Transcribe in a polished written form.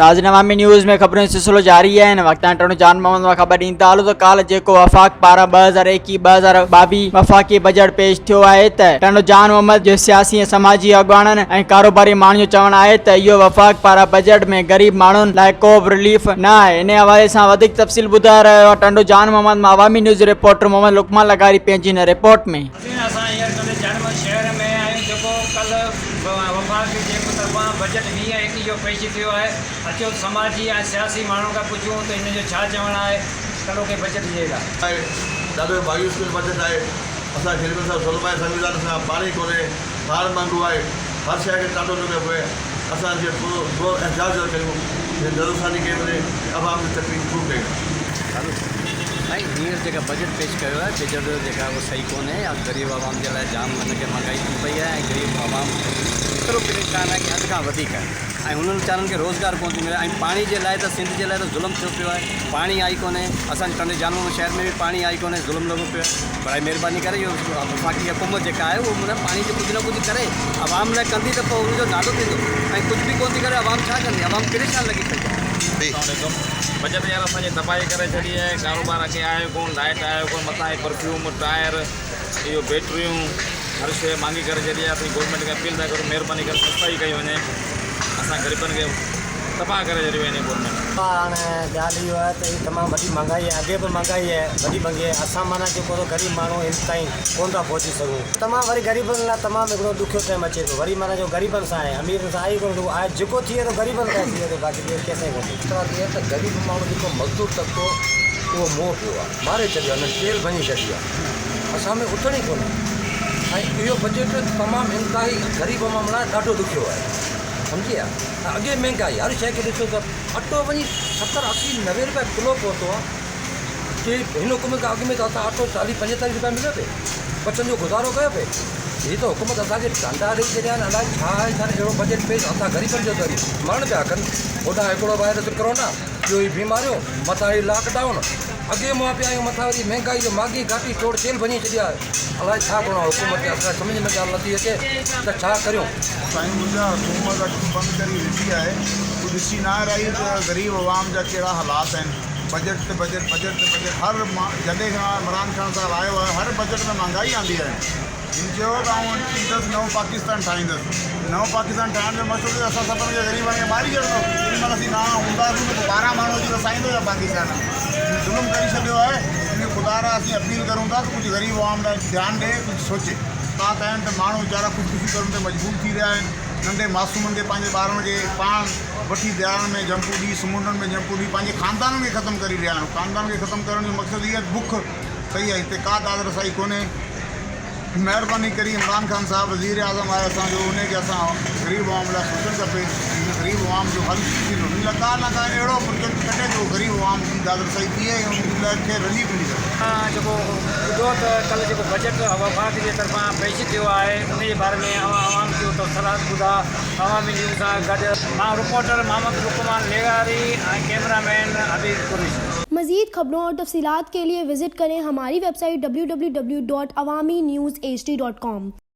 ناظرين عوامي نيوز ۾ خبرن جو سلسلو جاري آهي هن وقت تائين ٽنڊو جان محمد مان خبر ڏيندا هلون ته ڪالهه جيڪو وفاق پاران 2021 2022 وفاقي بجيٽ پيش ٿيو آهي ته ٽنڊو جان محمد جي سياسي ۽ سماجي اڳواڻن ۽ ڪاروباري ماڻهن جو چوڻ آهي ته اهو وفاق پاران بجيٽ ۾ غريب ماڻهن لاء ڪو به رليف نه آهي انهي حوالي سان وڌيڪ تفصيل ٻڌائي رهيو آهي ٽنڊو جان محمد مان عوامي نيوز جو رپورٽر محمد لقمان لغاري پنهنجي هن رپورٽ ۾. ناظرين اسان هينئر ٽنڊي جان محمد شهر ۾ آهيون جيڪو ڪلهه وفاق جي طرفان بجيٽ 20 21 جو پيش ٿيو آهي اچو ته سماجي ۽ سياسي ماڻهن کان پڇون ته هن جو ڇا چوڻ آهي ڪلهوڪي بجيٽ جي لاء. آهي ڏاڍو مايوس ڪن بجيٽ آهي اسان غريبن سان ظلم آهي زميندارن سان پاڻي ڪونهي کاڻ مهانگو آهي هر شيء کي ٽاٽو ٿو پيو پوي اسان کي پورو زور احتجاج ٿا ڪريون جي نظرثاني ڪئي وڃي ۽ عوام جي تڪليف دور ڪئي وڃي. سائين هينئر جيڪا بجيٽ پيش ڪيو آهي بجيٽ جيڪا اهو صحيح ڪونهي يا غريب عوام جي لاء جام هن کي مهانگائي ٿي پئي آهي ۽ غريب عوام ايترو پريشان آهي ڪي حد کان وڌيڪ آهي ۽ هنن ويچارن کي روزگار ڪونه ٿو ملي ۽ پاڻي جي لاء ته سنڌ جي لاء ته ظلم ٿيو پيو آهي پاڻي آئي ڪونهي اسان جي ٽنڊي جان محمد شهر ۾ به پاڻي آئي ڪونهي ظلم لڳو پيو آهي برائي مهرباني ڪري اهو وفاقي حڪومت جيڪا آهي اهو معنيٰ پاڻي جو ڪجهه نه ڪجهه ڪري عوام لاء ڪندي ته پوء هن جو نالو ٿيندو ۽ ڪجهه به ڪونه ٿي ڪري عوام ڇا ڪندي عوام پريشان لڳي پئي آهي. السلام عليڪم بجيٽ يار اسان جي تباهي ڪري ڇڏي آهي ڪاروبار اڳي آهي ڪون لائٽ آهي ڪون مٿان هي پرفيوم ٽائر اهو بيٽريون هر شي مهانگي ڪري ڇڏي آهي اسان گورنمينٽ کي اپيل ٿا ڪريون مهرباني ڪري سستائي ڪئي وڃي اسان غريبن کي تباهه ڪري ڇڏيو آهي گورنمينٽ. هاڻي ڳالهه اهو آهي ته هي تمام وڏي مهانگائي آهي اڳي به مهانگائي آهي وڏي مهانگي آهي اسان معنيٰ جيڪو سو غريب ماڻهو هن تائين ڪونه ٿا پهچي سگهون تمام وري غريبن لاء تمام هڪڙو ڏکيو ٽائيم اچي ٿو وري معنيٰ جو غريبن سان آهي اميرن سان آهي ئي ڪونه رڳو آهي جيڪو ٿئي ٿو غريبن سان ٿئي ٿو باقي ٻيو ڪنهن سان ئي ڪونه ٿئي. طرح ٿئي ته غريب ماڻهو جيڪو مزدور طبقو اهو موهه پيو آهي ماري ڇڏيو آهي انهن چيلهه ڀڃي ڇڏي آهي اسان ۾ اٿڻ ئي ڪونه ۽ اهو بجيٽ تمام انتهائي غريب عوام لاء ڏاڍو ڏکيو آهي سمجهي ويا ۽ اڳي مهنگائي هر شيء کي ڏسو ته اٽو وڃي ستر اسي نوي روپيا ڪلو پهتو آهي چي هن حڪومت کان اڳ ۾ ته اسان اٽو چاليهه پنجيتاليهه روپيا مليو پئي بچن جو گذارو ڪيو پئي هي ته حڪومت اسان کي ڏنڊا ڏئي ڇڏيا آهن الائي ڇا آهي ڇا نه اهڙو بجيٽ پيش اسان غريبن جو ته مرڻ پيا ڪن هوڏانهن هڪڙو وائرس ڪرونا ٻيو هي بيماريون مٿان هي لاڪ ڊائون اڳي مئا پيا آهيون مٿان وري مهنگائي جو ماڳهين گهاٽي ٽوڙ چيلهه ڀڃي ڇڏي آهي الائي ڇا ڪرڻو آهي حڪومت کي اسان کي سمجهه ۾ ڳالهه نٿي اچي ته ڇا ڪريون. سائين منهنجا حڪومت اکيون بند ڪري ويٺي آهي هو ڏسي ناهي رهي ته غريب عوام جا ڪهڙا حالات آهن بجيٽ تي بجيٽ بجيٽ تي بجيٽ هر جڏهن کان عمران خان صاحب آيو آهي هر بجيٽ ۾ مهانگائي آندي آهي هن چيو ته آئون ايندس نئون پاڪستان ٺاهيندس نئون پاڪستان ٺاهڻ جو مقصد هو اسان سڀن کي غريبن کي ماري ڇڏندو جيڏي مهل اسين نه هونداسون ته پوء ٻاهران ماڻهو اچي وسائيندو يا پاڪستان هن ظلم ڪري ڇڏيو آهي ان کي خدا را اسين اپيل ڪرون ٿا ته ڪجهه غريب عوام ڏانهن ڌيان ڏي ڪجهه سوچي. تات آهن ته ماڻهو ويچارا خودڪشي ڪرڻ تي مجبور ٿي رهيا آهن ننڍي معصومن کي پنهنجي ٻارن کي پاڻ وٺي دريائن ۾ جهمپون ڏئي سمنڊن ۾ جهمپون ڏئي پنهنجي خاندانن کي ختم ڪري رهيا آهن خاندان کي ختم ڪرڻ جو مقصد هي آهي ته بک صحيح آهي هتي ڪا داد رسائي ڪونهي مهرباني ڪري عمران خان صاحب وزير اعظم آهي اسان جو انهي کي اسان غريب عوام لاء سوچڻ کپي ۽ هن غريب عوام جو حل ڪيئن ٿيندو هن لاء ڪا نه ڪا اهڙو پروجيڪٽ ڪڍي جو غريب عوام جي داد رسائي ٿئي ۽ انهن لاء کي رليف ملي سگهي. اوهان جيڪو ٻڌو ته ڪلهه جيڪو بجيٽ وفاق جي طرفان پيش ٿيو آهي ان جي باري ۾ اوهان عوام جون تبصرات ٻڌا عوامي نيوز سان گڏ مان رپورٽر محمد لقمان لغاري ۽ ڪئميرا مين حبيب قريشي. मज़ीद खबरों और तफसीलात के लिए विज़िट करें हमारी वेबसाइट www.awamiNewsHD.com।